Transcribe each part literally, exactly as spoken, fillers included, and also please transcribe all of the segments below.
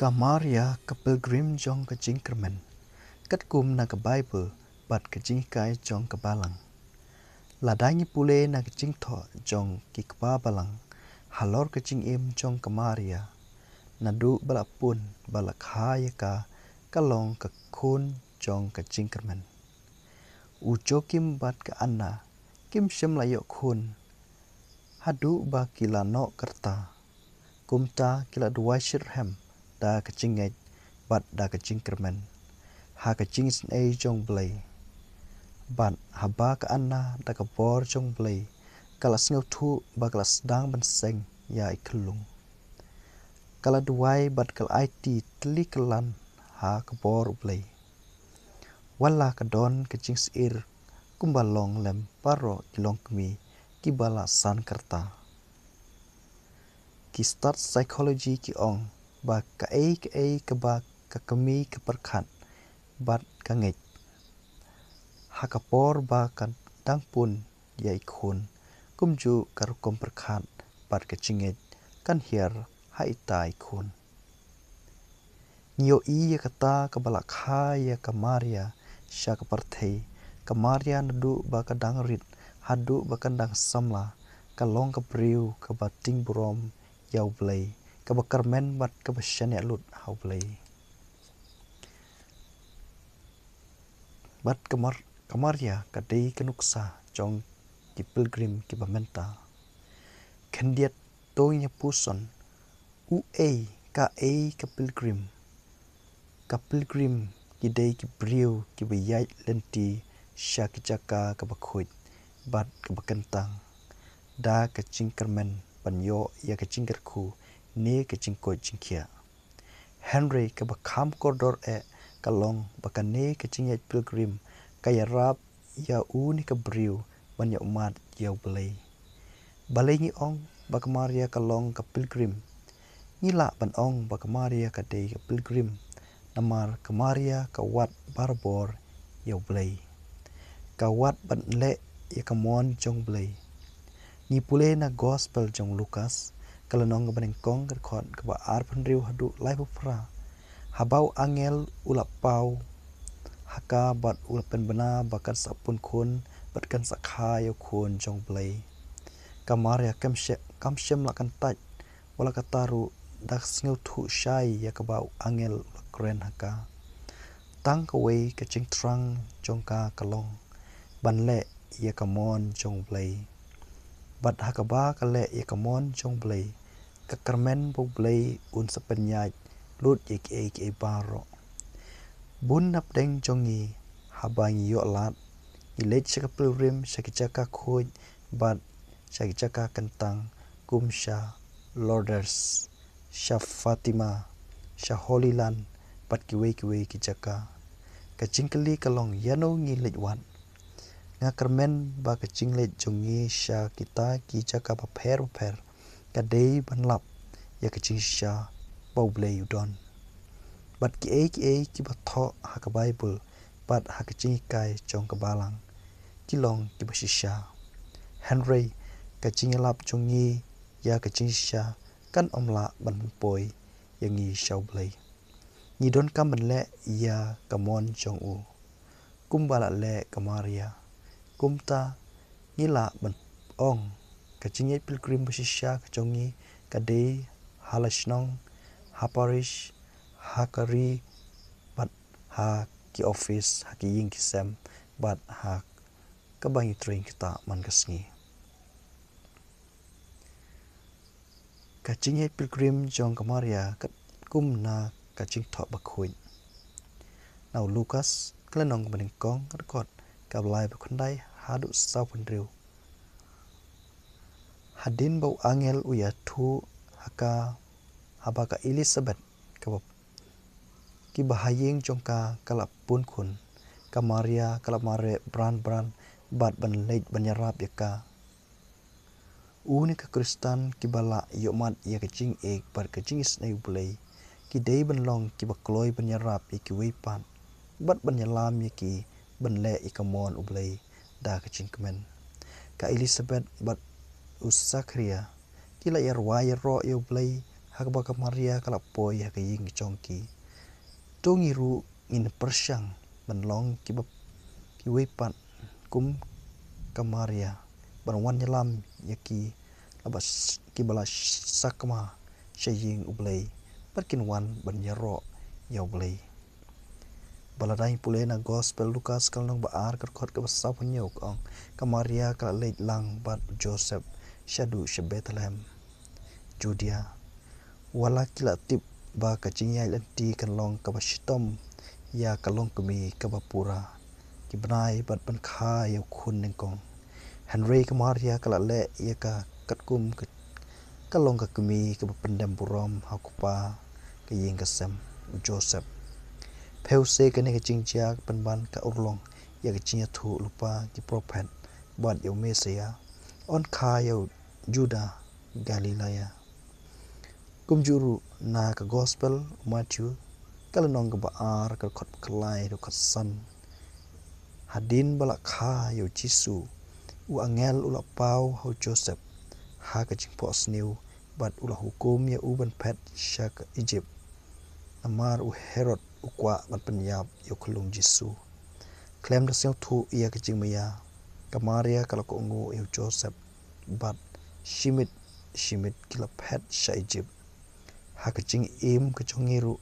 Ka Maria ka pilgrim jong ka jingkyrmen. Katkum na ka Baibl bad ka jinghikai jong ka Balang. Lada ngi pule na ka jingthoh jong ki kpa Balang halor ka jingim jong ka Maria, naduh ba la pun ba la kha ïa ka, ka long ka khun jong ka jingkyrmen. U Joakim bad ka Anna kim shym la ïoh khun haduh ba ki la noh ka rta. Kumta ki la duwai shitrhem da ka jingngeit bad da ka jingkyrmen ha ka jingisynei jong U Blei. Bad haba ka Anna da ka bor jong U Blei ka la sngewthuh ba ka la sdang ban seng ïa i khyllung, ka la duwai bad ka la aiti tylli kylla ha ka bor U Blei. Wat la ka don ka jingsyier kumba long lem baroh ki longkmie kiba la san ka rta. Ki stad psychology ki ong ba kaei kaei kaba ka kmie ka pyrkhat bad ka ngeit ha ka por ba ka dang pun ïa i khun, kumjuh ka rukom pyrkhat bad ka jingngeit kan hiar ha ita i khun. Ngi ïohi ïa kata kaba la kha ïa ka Maria sha ka pyrthei. Ka Maria naduh ba ka dang rit haduh ba ka dang samla ka long ka briew kaba tieng burom ïa U Blei, kaba kyrmen bad kaba shaniah lut ha U Blei. Bad ka Mar-, ka Maria ka dei ka nuksa jong ki pilgrim kiba mynta. Khyndiat to ngin ïa puson, uei kaei ka pilgrim? Ka pilgrim ki dei ki briew kiba ïaid lynti sha ki jaka kaba khuid bad kaba kyntang da ka jingkyrmen ban ïoh ïa ka jingkyrkhu ne ka jingkoit jingkhiah. Hynrei kaba kham kordor eh ka long ba kane ka jingïaid pilgrim ka ïarap ïa une ka briew ban ïohmad ïa U Blei. Balei ngi ong ba ka Maria ka long ka pilgrim? Ngi lah ban ong ba ka Maria ka dei ka pilgrim namar ka Maria ka wad barabor ïa U Blei. Ka wad ban leh ïa ka mon jong U Blei. Ngi pule na Gospel jong u Lukas, ka lynnong kaba nyngkong, ka dkhot kaba arphew hynriew haduh laiphew phra. Haba u angel u la paw ha ka bad u la pynbna ba kan sa pun khun bad kan sa kha ïa u Khun jong U Blei, ka Maria kam shym, kam shym la kyntait, wat la katta ruh da ka sngewthuh shai ïa kaba u angel u la kren ha ka. Tang kawei ka jingthrang jong ka ka long ban leh ïa ka mon jong U Blei. Bad ha kaba ka leh ïa ka mon jong U Blei, ka kyrmen ba U Blei un sa pynïaid lut ïa kiei kiei baroh. Bun napdeng jong ngi, haba ngi ïoh lad, ngi leit sha ka pilgrim, sha ki jaka khuid bad sha ki jaka kyntang kum sha Lourdes, sha Fatima, sha Holy Land bad kiwei kiwei ki jaka. Ka jingkylli ka long, ïano ngi leit wad? Nga kyrmen ba ka jingleit jong ngi sha kita ki jaka bapher bapher ka dei ban lap ïa ka jingshisha ba U Blei u don. Bad kiei kiei kiba thoh ha ka Baibl bad ha ka jinghikai jong ka Balang ki long kiba shisha. Hynrei ka jingïalap jong ngi ïa ka jingshisha kan ym lah ban pynpoi ïa ngi sha U Blei. Ngi donkam ban leh ïa ka mon jong u kumba la leh ka Maria. Kumta ngi lah ban ong ka jingïaid pilgrim ba shisha ka jong ngi ka dei ha la shnong, ha parish, ha ka ri bad ha ki office, ha ki ïing ki sem bad ha kaba ngi trei kita man ka sngi. Ka jingïaid pilgrim jong ka Maria katkum na ka jingthoh bakhuid. Na u Lukas ka lynnong kaba nyngkong, ka dkhot kaba laiphew khyndai haduh sawphew hynriew. Hadien ba u angel u ïathuh ha ka, haba ka Elisabet kaba, kiba ha ïing jong ka ka la pun khun, ka Maria ka la mareh bran bran bad ban leit ban ïarap ïa ka. Une ka Khristan kiba la ïohmad ïa ka jingïeit bad ka jingisynei U Blei, ki dei ban long kiba kloi ban ïarap ïa kiwei pat bad ban ïalam ïa ki ban leh ïa ka mon U Blei da ka jingkmen. Ka Elisabet bad u Sakharia ki la ïarwai ïaroh ïa U Blei ha kaba ka Maria ka la poi ha ka ïing ka jong ki. To ngi ruh ngin pyrshang ban long kiba kiwei pat kum ka Maria, ban wan ïalam ïa ki, laba s-, kiba la s-, sakma sha ïing U Blei, bad kin wan ban ïaroh ïa U Blei. Ba la dang pule na Gospel Lukas ka lynnong ba ar ka dkhot kaba saphew hynñiew ka ong, ka Maria ka la leit lang bad u Joseph shaduh sha Bethlehem, Judea. Wat la ki la tip ba ka jingïaid lynti kan long kaba shitom ïa ka longkmie kaba pura, ki bnai bad ban kha ïa u khun nyngkong. Hynrei ka Maria ka la leh ïa ka katkum ka, ka long ka kmie kaba pyndem burom ha u kpa ka ïing ka sem, u Joseph. Phi ïohi kane ka jingjia ka pynban ka urlong ïa ka jingïathuh lypa ki prophet bad ïa u Messiah un kha ïa u Juda Galilaia. Kumjuh ruh na ka Gospel u Matthew ka lynnong kaba ar ka dkhot ba khyndai haduh khatsan. Hadien ba la kha ïa u Jisu, u angel u la paw ha u Joseph ha ka jingphohsniew bad u la hukum ïa u ban phet sha ka Ijipt, namar u Herod u kwah ban pynïap ïa u khyllung Jisu. Khlem da sngewthuh ïa ka jingmaïa, ka Maria ka la kohnguh ïa u Joseph bad shi miet shi miet ki la phet sha Ijipt. Ha ka jingim ka jong ngi ruh,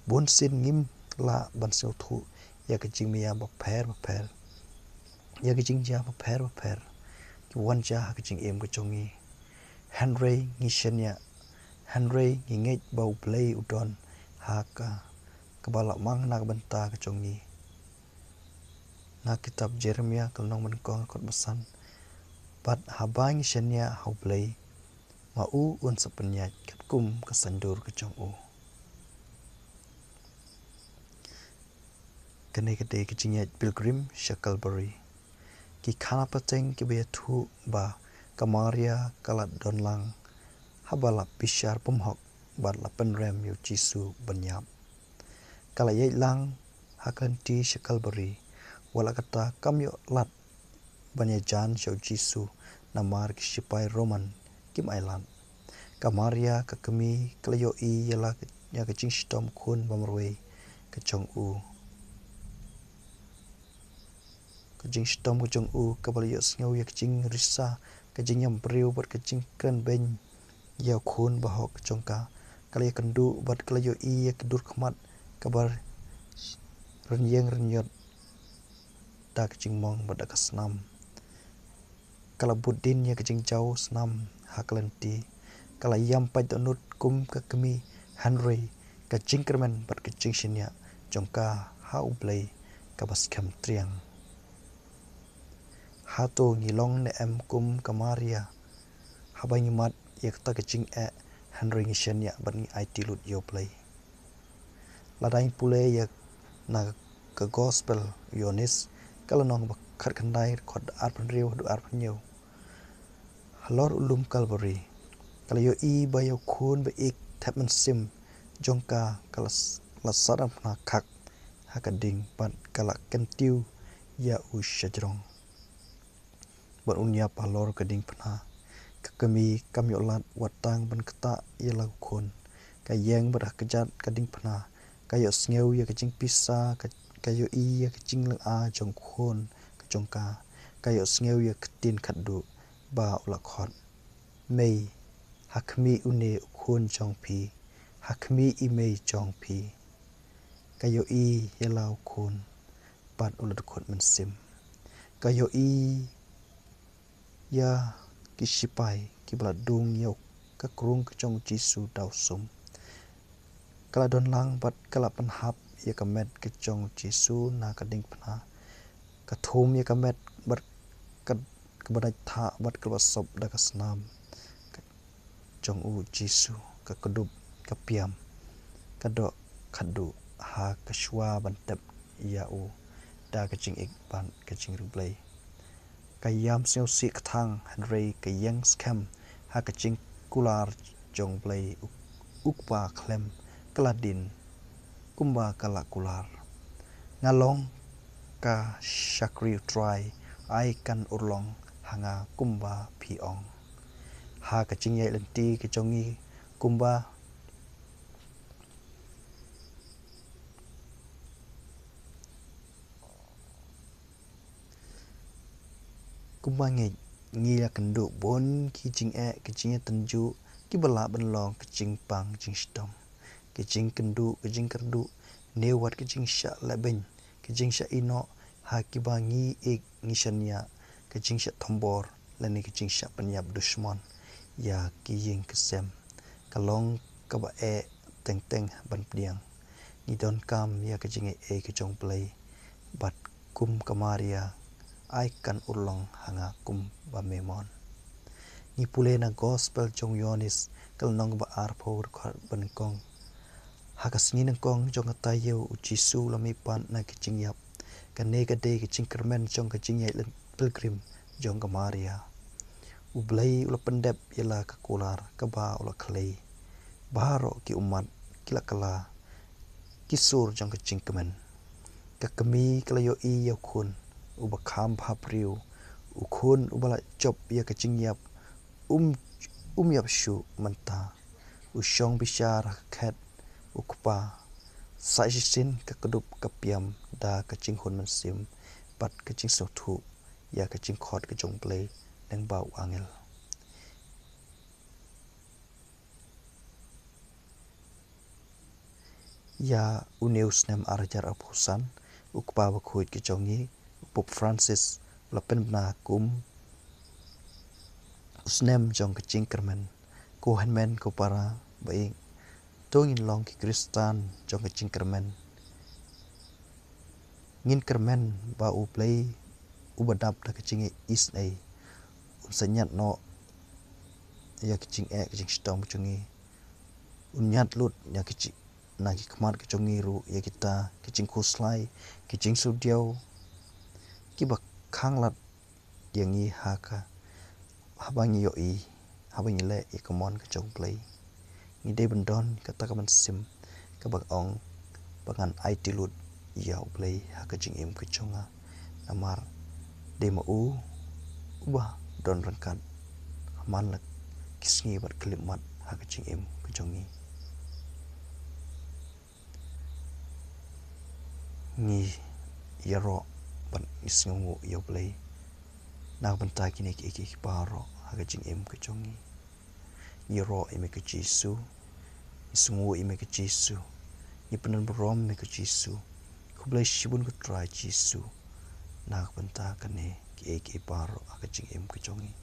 bunsien ngim lah ban sngewthuh ïa ka jingmaïa bapher bapher, ïa ka jingjia bapher bapher ki wan jia ha ka jingim ka jong ngi. Hynrei ngi shaniah, hynrei ngi ngeit ba U Blei u don ha ka, kaba la mang na ka bynta ka jong ngi. Na kitab Jeremiah ka lynnong ba nyngkong ka dkhot ba san, bad haba ngi shaniah ha U Blei, ma u un sa pynïaid katkum ka saiñdur ka jong u. Kane ka dei ka jingïaid pilgrim sha Calvary. Ki khana pateng kiba ïathuh ba ka Maria ka la don lang haba la bishar bymhok bad la pynrem ïa u Jisu ban ïap. Ka la ïaid lang ha ka lynti sha Calvary, wat la katta kam ïoh lad ban ïajan sha u Jisu namar ki shipai Roman kim ai lad. Ka Maria ka kmie ka la ïohi ïa la, ïa ka jingshitom khun ba marwei ka jong u. Ka jingshitom ka jong u kaba la ïohsngew ïa ka jingrisa, ka jingïam briew bad ka jingkren beiñ ïa u khun bahok ka jong ka. Ka la ïakynduh bad ka la ïohi ïa ka dur khmat kaba rynïeng rynïot da ka jingmong bad da ka snam. Ka la bud dien ïa ka jingjaw snam ha ka lynti. Ka la ïam pait dohnud kum ka kmie, hynrei ka jingkyrmen bad ka jingshaniah jong ka ha U Blei kaba skhem triang. Hato ngi long ne em kum ka Maria, haba ngi mad ïa kata ka jingeh, hynrei ngi shaniah bad ngi aiti lut ïa U Blei? Lada ngi pule ïa na ka Gospel u Ïoannis, ka lynnong ba khatkhyndai, dkhot arphew hynriew haduh arphew hynñiew. Halor u lum Calvary, ka la ïohi ba ïa u khun ba ïeit thep mynsiem jong ka, ka la s-, la sah da phna khak ha ka ding bad ka la kyntiew ïa u shajrong. Bad un ïap halor ka diengphna. Ka kmie kam ïoh lad wat tang ban ktah ïa la u khun. Ka ïeng bad ha kjat ka diengphna. Ka ïohsngew ïa ka jingpisa, ka, ka ïohi ïa ka jinglynga jong u khun ka jong ka. Ka ïohsngew ïa ka ktien khadduh ba u la khot: Mei, ha khmih une u khun jong phi, ha khmih i mei jong phi. Ka ïohi ïa la u khun bad u la dkhot mynsiem. Ka ïohi ïa ki shipai kiba la dung ïa ka krung ka jong u Jisu da u sum. Ka la don lang bad ka la pynhap ïa ka met ka jong u Jisu na ka diengphna. Ka thum ïa ka met bad ka, ka bnai thah bad ka la sop da ka snam ka jong u Jisu, ka kdup, ka piam, ka doh khadduh ha ka shuwa ban tep ïa u da ka jingïeit bad ka jingriewblei. Ka ïam sngewsih kthang, hynrei ka ïeng skhem ha ka jingkular jong U Blei, u, u Kpa khlem ka la dien kumba ka la kular: Nga long ka shakri u Trai, ai kan urlong ha nga kumba phi ong. Ha ka jingïaid lynti ka jong ngi, kumba Kumba ngi ngi ïa kynduh bun ki jingeh, ki jingïatynjuh, kiba lah ban long ka jingpang jingshitom, ka jingkynduh, ka jingkyrduh, ne wat ka jingshah lehbeiñ, ka jingshah ïehnoh, ha kiba ngi ïeit ngi shaniah, ka jingshah thombor, lane ka jingshah pynïap dushmon ïa ki ïing ki sem, ka long kaba eh teng teng ban pdiang. Ngi donkam ïa ka jingaiei ka jong U Blei, bad kum ka Maria, ai kan urlong ha nga kumba me mon. Ngi pule na Gospel jong u Ïoannis, ka lynnong ba arphew, dkhot ba nyngkong. Ha ka sngi nyngkong jong ka taïew, u Jisu u la mihpat na ka jingïap. Kane ka dei ka jingkyrmen jong ka jingïaid lynti pilgrim jong ka Maria. U Blei u la pyndep ïa la ka kular kaba u la khlei. Baroh ki ummat ki la kylla ki sur jong ka jingkmen. Ka kmie ka la ïohi ïa u khun uba kham bhabriew, u khun uba la jop ïa ka jingïap, um, um ïap shuh mynta. U shong bishar ha ka khet u kpa. Sa shisien ka kdup ka piam da ka jinghun mynsiem bad ka jingsngewthuh ïa ka jingkhot ka jong U Blei lyngba u angel. Ïa une u snem ar hajar arphew san, u Kpa Bakhuid ka jong ngi, u Pope Francis, u la pynbna kum u snem jong ka jingkyrmen. Ko hynmen ko para ba ïeit, to ngin long ki Khristan jong ka jingkyrmen. Ngin kyrmen ba U Blei uba dap da ka jingisynei un sa ñiad noh ïa ka jingeh ka jingshitom jong ngi. Un ñiad lut ïa ka jing, na ki khmat ka jong ngi ruh ïa kita ki jingkhuslai, ki jingsngewdiaw, kiba khanglad ïa ngi ha ka, haba ngi ïohi, haba ngi leh ïa ka mon ka jong U Blei. Ngi dei ban don kata ka mynsiem kaba ong ba ngan aiti lut ïa U Blei ha ka jingim ka jong nga. Namar dei ma u uba don ryngkat ha man la ki sngi bad khyllipmat ha ka jingim ka jong ngi. Ngi ïaroh bad ngi sngewnguh ïa U Blei na ka bynta kine kiei kiei baroh ha ka jingim ka jong ngi. Ngi ïaroh ïa me ko Jisu, ngi sngewnguh ïa me ko Jisu, ngi pyndonburom ïa me ko Jisu. Khublei shibun ko Trai Jisu na ka bynta kine kiei kiei baroh ha ka jingim ka jong ngi.